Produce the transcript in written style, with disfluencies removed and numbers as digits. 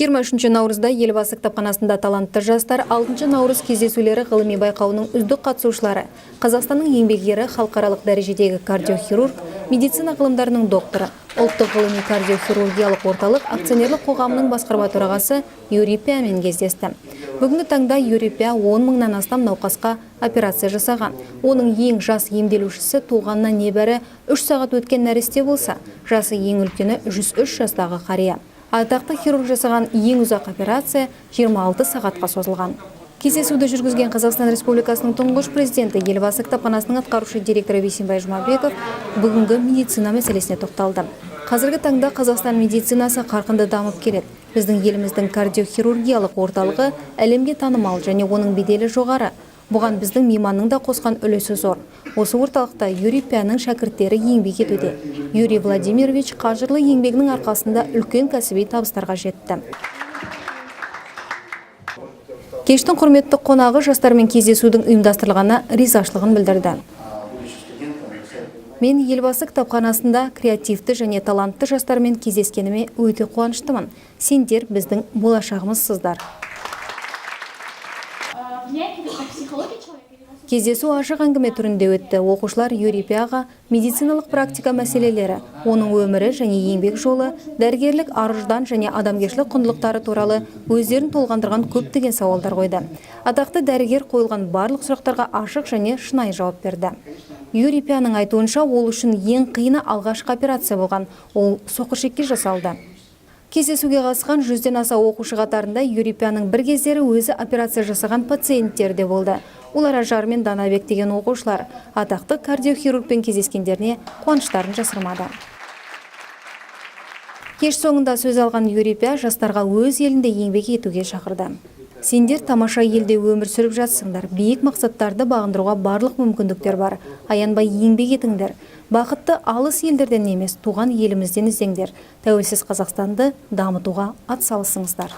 23 наурызда Елбасы кітапханасында талантты жастар 6 наурыз кездесулері ғылыми байқауының үздік қатысушылары, Қазақстанның Еңбек Ері, халықаралық дәрежедегі кардиохирург, медицина ғылымдарының докторы, Ұлттық ғылыми кардиохирургиялық орталық акционерлік қоғамының басқарма төрағасы Юрий Пямен кездесті. Бүгінгі таңда Юрий Пя 10 мыңнан астам науқасқа операция жасаған. Оның ең жас емделушісі туғанына небәрі 3 сағат өткен нәресте болса, жасы ең үлкені 103 жастағы қария. Атақты хирург жасаған ең ұзақ операция 26 сағатқа созылған. Кездесуді жүргізген Қазақстан Республикасының тұңғыш президенті, Елбасы кітапханасының атқарушы директоры Бейсенбай Жұмабеков бүгінгі медицина мәселесіне тоқталды. Қазіргі таңда Қазақстан медицинасы қарқынды дамып келеді. Біздің еліміздің кардиохирургиялық орталығы әлемге танымал және оның беделі жоғары. Бұған біздің мейманның да қосқан үлесі зор. Осы орталықта Юрий Пяның шәкірттері еңбек етуде. Юрий Владимирович қажырлы еңбегінің арқасында үлкен кәсіби табыстарға жетті. Кештің құрметті қонағы жастармен кездесудің ұйымдастырылғанына ризашылығын білдірді. Мен Елбасы кітапханасында креативті және талантты жастармен кездескеніме өте қуаныштымын. Сендер біздің болашағымызсыздар. Меня интересно психология человека или вас Кездесу ашық әңгіме түрінде өтті. Оқушылар Юрий Пяға медициналық практика мәселелері, оның өмірі және еңбек жолы, дәрігерлік ар-ұждан және адамгершілік құндылықтары туралы өздерін толғандырған көптеген сауалдар қойды. Атақты дәрігер қойылған барлық сұрақтарға ашық және шынайы жауап берді. Юрий Пяның айтуынша, ол үшін ең қиыны алғашқы операция болған. Ол соқыршекке жасалды. Кездесуге қатысқан 100-ден аса оқушы қатарында Юрий Пяның бір кездері өзі операция жасаған пациенттер де болды. Олар Ажар мен Данабек деген оқушылар атақты кардиохирургпен кездескендеріне қуаныштарын жасырмады. Кеш соңында сөз алған Юрий Пя жастарға өз елінде еңбек етуге шақырды. Сендер тамаша елде өмір сүріп жатсыңдар. Биік мақсаттарды бағындыруға барлық мүмкіндіктер бар. Аянбай еңбек етіңдер. Бақытты алыс елдерден емес, туған елімізден іздеңдер. Тәуелсіз Қазақстанды дамытуға атсалысыңыздар.